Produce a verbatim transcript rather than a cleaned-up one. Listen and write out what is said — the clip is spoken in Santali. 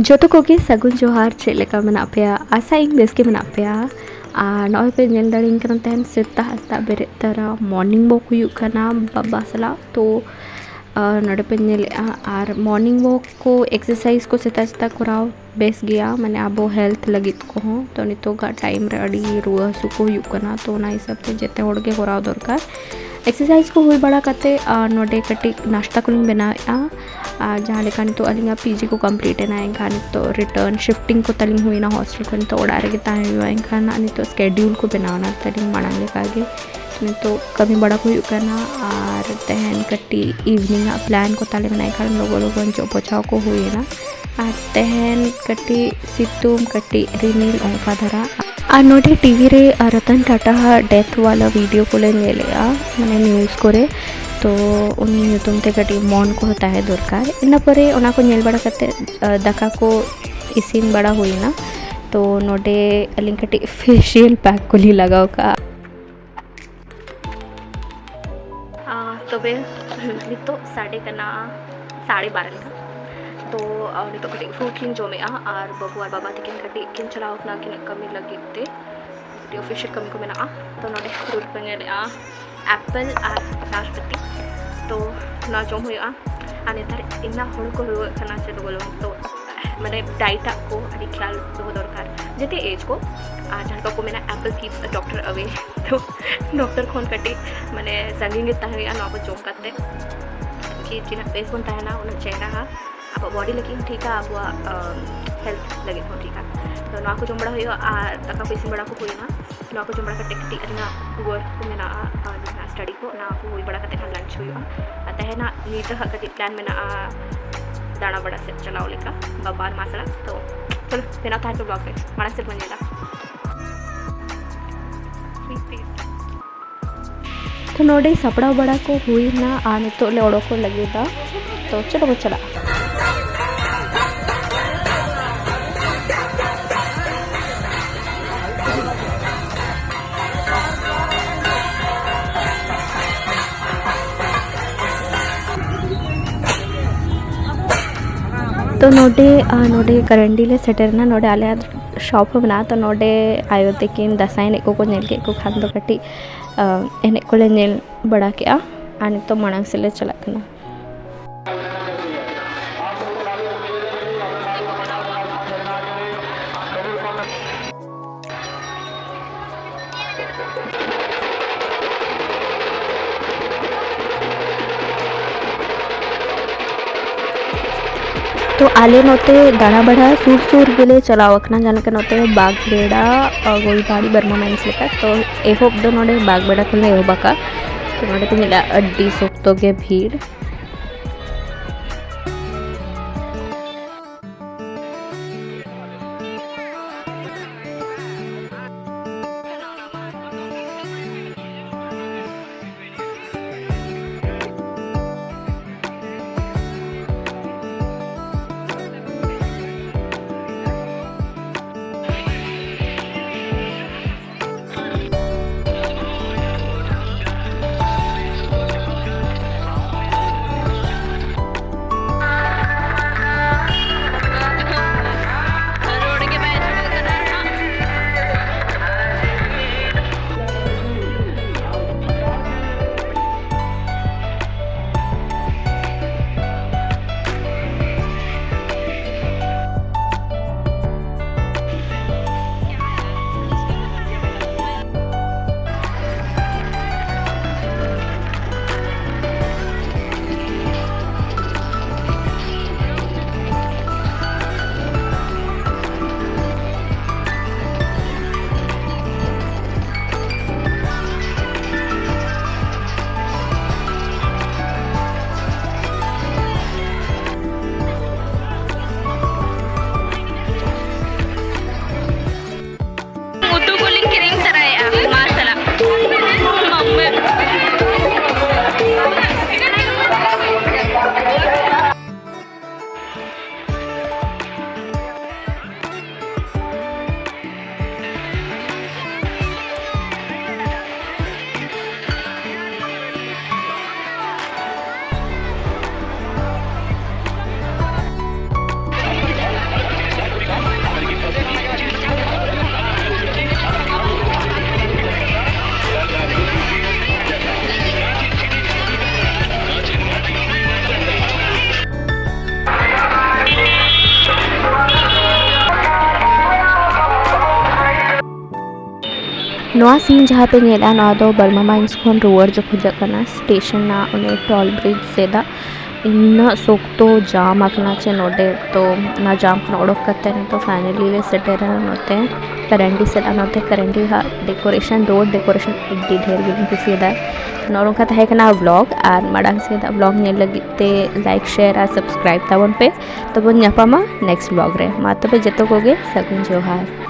ᱡᱚᱛᱚ ᱠᱚᱜᱮ ᱥᱟᱹᱜᱩᱱ ᱡᱚᱦᱟᱨ᱾ ᱪᱮᱫ ᱞᱮᱠᱟ ᱢᱮᱱᱟᱜ ᱯᱮᱭᱟ? ᱟᱥᱟᱭᱟᱹᱧ ᱵᱮᱥ ᱜᱮ ᱢᱮᱱᱟᱜ ᱯᱮᱭᱟ᱾ ᱟᱨ ᱱᱚᱜᱼᱚᱭ ᱯᱮ ᱧᱮᱞ ᱫᱟᱲᱮᱭᱟᱹᱧ ᱠᱟᱱᱟ, ᱛᱟᱦᱮᱱ ᱥᱮᱛᱟᱜ ᱥᱮᱛᱟᱜ ᱵᱮᱨᱮᱫ ᱛᱚᱨᱟ morning walk ᱦᱩᱭᱩᱜ ᱠᱟᱱᱟ ᱵᱟᱵᱟ ᱥᱟᱞᱟᱜ᱾ ᱛᱚ ᱟᱨ ᱱᱚᱰᱮ ᱯᱮ ᱧᱮᱞᱮᱫᱼᱟ, ᱟᱨ morning walk ᱠᱚ, exercise ᱠᱚ ᱥᱮᱛᱟᱜ ᱥᱮᱛᱟᱜ ᱠᱚᱨᱟᱣ ᱵᱮᱥ ᱜᱮᱭᱟ, ᱢᱟᱱᱮ ᱟᱵᱚ health ᱞᱟᱹᱜᱤᱫ ᱠᱚᱦᱚᱸ᱾ ᱛᱚ ᱱᱤᱛᱚᱜᱟᱜ time ᱨᱮ ᱟᱹᱰᱤ ᱨᱩᱣᱟᱹ ᱦᱟᱹᱥᱩ ᱠᱚ ᱦᱩᱭᱩᱜ ᱠᱟᱱᱟ, ᱛᱚ ᱚᱱᱟ ᱦᱤᱥᱟᱹᱵ ᱛᱮ ᱡᱮᱛᱮ ᱦᱚᱲ ᱜᱮ ᱠᱚᱨᱟᱣ ᱫᱚᱨᱠᱟᱨ᱾ Exercise ᱠᱚ ᱦᱩᱭ ᱵᱟᱲᱟ ᱠᱟᱛᱮ, ᱟᱨ ᱱᱚᱰᱮ ᱠᱟᱹᱴᱤᱡ ᱱᱟᱥᱛᱟ ᱠᱚᱞᱤᱧ ᱵᱮᱱᱟᱣᱮᱫᱼᱟ᱾ ᱟᱨ ᱡᱟᱦᱟᱸ ᱞᱮᱠᱟ ᱱᱤᱛᱚᱜ ᱟᱹᱞᱤᱧᱟᱜ PG ᱠᱚ complete ᱮᱱᱟ, ᱮᱱᱠᱷᱟᱱ ᱱᱤᱛᱚᱜ return shifting ᱠᱚ ᱛᱟᱹᱞᱤᱧ ᱦᱩᱭᱱᱟ hostel ᱠᱷᱚᱱ᱾ ᱱᱤᱛᱚᱜ ᱚᱲᱟᱜ ᱨᱮᱜᱮ ᱛᱟᱦᱮᱸ ᱦᱩᱭᱩᱜᱼᱟ, ᱮᱱᱠᱷᱟᱱ ᱱᱟᱜ ᱱᱤᱛᱚᱜ schedule ᱠᱚ ᱵᱮᱱᱟᱣ ᱮᱱᱟ ᱛᱟᱹᱞᱤᱧ ᱢᱟᱲᱟᱝ ᱞᱮᱠᱟᱜᱮ᱾ ᱱᱤᱛᱚᱜ ᱠᱟᱹᱢᱤ ᱵᱟᱲᱟ ᱠᱚ ᱦᱩᱭᱩᱜ ᱠᱟᱱᱟ᱾ ᱟᱨ ᱛᱮᱦᱮᱧ ᱠᱟᱹᱴᱤᱡ evening ᱟᱜ plan ᱠᱚ ᱛᱟᱞᱮ ᱢᱮᱱᱟᱜᱼᱟ, ᱮᱱᱠᱷᱟᱱ ᱞᱚᱜᱚ ᱞᱚᱜᱚ ᱡᱚᱜ ᱯᱚᱪᱷᱟᱣ ᱠᱚ ᱦᱩᱭᱮᱱᱟ᱾ ᱟᱨ ᱛᱮᱦᱮᱧ ᱠᱟᱹᱴᱤᱡ ᱥᱤᱛᱩᱝ, ᱠᱟᱹᱴᱤᱡ ᱨᱤᱢᱤᱞ, ᱚᱱᱠᱟ ᱫᱷᱟᱨᱟ᱾ ᱟᱨ ᱱᱚᱰᱮ TV ᱨᱮ ᱨᱚᱛᱚᱱ ᱴᱟᱴᱟ ᱦᱟᱜ death ᱣᱟᱞᱟ video ᱠᱚᱞᱮ ᱧᱮᱞᱮᱜᱼᱟ, ᱢᱟᱱᱮ news ᱠᱚᱨᱮ᱾ ᱛᱚ ᱩᱱᱤ ᱧᱩᱛᱩᱢ ᱛᱮ ᱠᱟᱹᱴᱤᱡ ᱢᱚᱱ ᱠᱚᱦᱚᱸ ᱛᱟᱦᱮᱸ ᱫᱚᱨᱠᱟᱨ᱾ ᱤᱱᱟᱹ ᱯᱚᱨᱮ ᱚᱱᱟ ᱠᱚ ᱧᱮᱞ ᱵᱟᱲᱟ ᱠᱟᱛᱮ, ᱟ, ᱫᱟᱠᱟ ᱠᱚ ᱤᱥᱤᱱ ᱵᱟᱲᱟ ᱦᱩᱭᱱᱟ᱾ ᱛᱚ ᱱᱚᱰᱮ ᱟᱹᱞᱤᱧ ᱠᱟᱹᱴᱤᱡ facial pack ᱠᱚᱞᱤᱧ ᱞᱟᱜᱟᱣ ᱠᱟᱜᱼᱟ᱾ ᱟᱨ ᱛᱚᱵᱮ ᱱᱤᱛᱚᱜ ᱥᱟᱰᱮ ᱠᱟᱱᱟ ᱥᱟᱲᱮ ᱵᱟᱨᱚ ᱞᱮᱠᱟ᱾ ᱛᱚ ᱟᱨ ᱱᱤᱛᱚᱜ ᱠᱟᱹᱴᱤᱡ fruit ᱞᱤᱧ ᱡᱚᱢᱮᱜᱼᱟ, ᱟᱨ ᱵᱟᱹᱵᱩ ᱟᱨ ᱵᱟᱵᱟ ᱛᱟᱹᱠᱤᱱ ᱠᱟᱹᱴᱤᱡ ᱠᱤᱱ ᱪᱟᱞᱟᱣ ᱠᱟᱱᱟ ᱠᱤᱱ ᱠᱟᱹᱢᱤ ᱞᱟᱹᱜᱤᱫ ᱛᱮ᱾ ᱠᱟᱹᱴᱤᱡ official ᱠᱟᱹᱢᱤ ᱠᱚ ᱢᱮᱱᱟᱜᱼᱟ᱾ ᱛᱚ ᱱᱚᱰᱮ fruit ᱠᱚ ᱧᱮᱞᱮᱜᱼᱟ, apple ᱟᱨ ᱱᱟᱥᱯᱟᱛᱤ᱾ ᱛᱚ ᱱᱚᱣᱟ ᱡᱚᱢ ᱦᱩᱭᱩᱜᱼᱟ᱾ ᱟᱨ ᱱᱮᱛᱟᱨ ᱤᱱᱟᱹ ᱦᱚᱲ ᱠᱚ ᱨᱩᱣᱟᱹᱜ ᱠᱟᱱᱟ ᱥᱮ ᱞᱚᱜᱚ ᱞᱚᱜᱚ, ᱛᱚ ᱢᱟᱱᱮ diet ᱟᱜ ᱠᱚ ᱟᱹᱰᱤ ᱠᱷᱮᱭᱟᱞ ᱫᱚᱦᱚ ᱫᱚᱨᱠᱟᱨ ᱡᱮᱛᱮ age ᱠᱚ᱾ ᱟᱨ ᱡᱟᱦᱟᱸ ᱞᱮᱠᱟ ᱠᱚ ᱢᱮᱱᱟ, apple keeps a doctor away᱾ ᱛᱚ doctor ᱠᱷᱚᱱ ᱠᱟᱹᱴᱤᱡ ᱢᱟᱱᱮ ᱥᱟᱺᱜᱤᱧ ᱜᱮ ᱛᱟᱦᱮᱸ ᱦᱩᱭᱩᱜᱼᱟ ᱱᱚᱣᱟ ᱠᱚ ᱡᱚᱢ ᱠᱟᱛᱮ᱾ ᱡᱮ ᱛᱤᱱᱟᱹᱜ ᱵᱮᱥ ᱵᱚᱱ ᱛᱟᱦᱮᱱᱟ, ᱩᱱᱟᱹᱜ ᱪᱮᱦᱨᱟ ᱟᱵᱚᱣᱟᱜ body ᱞᱟᱹᱜᱤᱫ ᱦᱚᱸ ᱴᱷᱤᱠᱟ, ᱟᱵᱚᱣᱟᱜ, ᱟᱢ, health ᱞᱟᱹᱜᱤᱫ ᱦᱚᱸ ᱴᱷᱤᱠᱟ᱾ ᱛᱚ ᱱᱚᱣᱟ ᱠᱚ ᱡᱚᱢ ᱵᱟᱲᱟ ᱦᱩᱭᱩᱜᱼᱟ᱾ ᱟᱨ ᱫᱟᱠᱟ ᱠᱚ ᱤᱥᱤᱱ ᱵᱟᱲᱟ ᱠᱚ ᱦᱩᱭᱱᱟ᱾ ᱱᱚᱣᱟ ᱠᱚ ᱡᱚᱢ ᱵᱟᱲᱟ ᱠᱟᱛᱮ ᱠᱟᱹᱴᱤᱡ ᱟᱹᱞᱤᱧᱟᱜ work ᱠᱚ ᱢᱮᱱᱟᱜᱼᱟ, ᱟᱨ ᱡᱟᱦᱟᱸ study ᱠᱚ, ᱚᱱᱟ ᱠᱚ ᱦᱩᱭ ᱵᱟᱲᱟ ᱠᱟᱛᱮ ᱦᱟᱸᱜ lunch ᱦᱩᱭᱩᱜᱼᱟ᱾ ᱟᱨ ᱛᱮᱦᱮᱧᱟᱜ ᱧᱤᱫᱟᱹ ᱦᱟᱸᱜ ᱠᱟᱹᱴᱤᱡ plan ᱢᱮᱱᱟᱜᱼᱟ ᱫᱟᱬᱟ ᱵᱟᱲᱟ ᱥᱮᱫ ᱪᱟᱞᱟᱣ ᱞᱮᱠᱟ, ᱵᱟᱵᱟ ᱟᱨ ᱢᱟ ᱥᱟᱞᱟᱜ᱾ ᱛᱚ ᱪᱚᱞᱚ, ᱵᱮᱱᱟᱣ ᱛᱟᱦᱮᱱ ᱯᱮ vlog ᱨᱮ, ᱢᱟᱲᱟᱝ ᱥᱮᱫ ᱵᱚᱱ ᱧᱮᱞᱟ᱾ ᱛᱚ ᱱᱚᱰᱮ ᱥᱟᱯᱲᱟᱣ ᱵᱟᱲᱟ ᱠᱚ ᱦᱩᱭᱱᱟ ᱟᱨ ᱱᱤᱛᱚᱜ ᱞᱮ ᱚᱰᱚᱠᱚᱜ ᱞᱟᱹᱜᱤᱫ ᱫᱟ᱾ ᱛᱚ ᱪᱚᱞᱚ ᱵᱚ ᱪᱟᱞᱟᱜᱼᱟ᱾ ᱛᱚ ᱱᱚᱰᱮ, ᱟᱨ ᱱᱚᱰᱮ ᱠᱟᱨᱟᱱᱰᱤ ᱞᱮ ᱥᱮᱴᱮᱨ ᱮᱱᱟ᱾ ᱱᱚᱰᱮ ᱟᱞᱮᱭᱟᱜ ᱥᱚᱯ ᱦᱚᱸ ᱢᱮᱱᱟᱜᱼᱟ᱾ ᱛᱚ ᱱᱚᱰᱮ ᱟᱭᱳ ᱛᱟᱹᱠᱤᱱ ᱫᱟᱸᱥᱟᱭ ᱮᱱᱮᱡ ᱠᱚᱠᱚ ᱧᱮᱞ ᱠᱮᱫ ᱠᱚ ᱠᱷᱟᱱ ᱫᱚ ᱠᱟᱹᱴᱤᱡ, ᱟᱨ, ᱮᱱᱮᱡ ᱠᱚᱞᱮ ᱧᱮᱞ ᱵᱟᱲᱟ ᱠᱮᱫᱼᱟ᱾ ᱟᱨ ᱱᱤᱛᱚᱜ ᱢᱟᱲᱟᱝ ᱥᱮᱫ ᱞᱮ ᱪᱟᱞᱟᱜ ᱠᱟᱱᱟ᱾ ᱛᱚ ᱟᱞᱮ ᱱᱚᱛᱮ ᱫᱟᱬᱟ ᱵᱟᱲᱟ ᱥᱩᱨ ᱥᱩᱨ ᱜᱮᱞᱮ ᱪᱟᱞᱟᱣ ᱟᱠᱟᱱᱟ, ᱡᱟᱦᱟᱸ ᱞᱮᱠᱟ ᱱᱚᱛᱮ ᱵᱟᱜᱽᱵᱮᱲᱟ, ᱜᱳᱞᱯᱟᱦᱟᱲᱤ, ᱵᱟᱨᱢᱟ ᱢᱟᱭᱤᱱᱥ ᱞᱮᱠᱟ᱾ ᱛᱚ ᱮᱦᱚᱵ ᱫᱚ ᱱᱚᱰᱮ ᱵᱟᱜᱽᱵᱮᱲᱟ ᱠᱷᱚᱱ ᱞᱮ ᱮᱦᱚᱵ ᱟᱠᱟᱫᱼᱟ᱾ ᱛᱚ ᱱᱚᱰᱮ ᱯᱮ ᱧᱮᱞᱟ ᱟᱹᱰᱤ ᱥᱚᱠᱛᱚ ᱜᱮ ᱵᱷᱤᱲ᱾ ᱱᱚᱣᱟ scene ᱡᱟᱦᱟᱸ ᱯᱮ ᱧᱮᱞᱟ, ᱱᱚᱣᱟ ᱫᱚ ᱵᱟᱨᱢᱟ ᱢᱟᱭᱤᱱᱥ ᱠᱷᱚᱱ ᱨᱩᱣᱟᱹᱲ ᱡᱚᱠᱷᱚᱱ ᱪᱟᱞᱟᱜ ᱠᱟᱱᱟ, ᱥᱴᱮᱥᱚᱱ ᱨᱮᱱᱟᱜ ᱚᱱᱮ ᱴᱳᱞ ᱵᱨᱤᱡᱽ ᱥᱮᱫᱟᱜ ᱤᱱᱟᱹᱜ ᱥᱚᱠᱛᱚ ᱡᱟᱢ ᱟᱠᱟᱱᱟ ᱪᱮ ᱱᱚᱰᱮ᱾ ᱛᱚ ᱚᱱᱟ ᱡᱟᱢ ᱠᱷᱚᱱ ᱚᱰᱚᱠ ᱠᱟᱛᱮ ᱱᱤᱛᱚᱜ finally ᱞᱮ ᱥᱮᱴᱮᱨᱟ ᱱᱚᱛᱮ ᱠᱟᱨᱟᱱᱰᱤ ᱥᱮᱫ᱾ ᱟᱨ ᱱᱚᱛᱮ ᱠᱟᱨᱟᱱᱰᱤ ᱦᱟᱜ decoration, road decoration ᱟᱹᱰᱤ ᱰᱷᱮᱨ ᱜᱮᱞᱤᱧ ᱠᱩᱥᱤᱭᱟᱫᱟ᱾ ᱱᱚᱜᱼᱚ ᱱᱚᱝᱠᱟ ᱛᱟᱦᱮᱸ ᱠᱟᱱᱟ vlog, ᱟᱨ ᱢᱟᱲᱟᱝ ᱥᱮᱫᱟᱜ vlog ᱧᱮᱞ ᱞᱟᱹᱜᱤᱫ ᱛᱮ like, share ᱟᱨ subscribe ᱛᱟᱵᱚᱱ ᱯᱮ᱾ ᱛᱚᱵᱚᱱ ᱧᱟᱯᱟᱢᱟ next vlog ᱨᱮ᱾ ᱢᱟ ᱛᱚᱵᱮ ᱡᱚᱛᱚ ᱠᱚᱜᱮ ᱥᱟᱹᱜᱩᱱ ᱡᱚᱦᱟᱨ᱾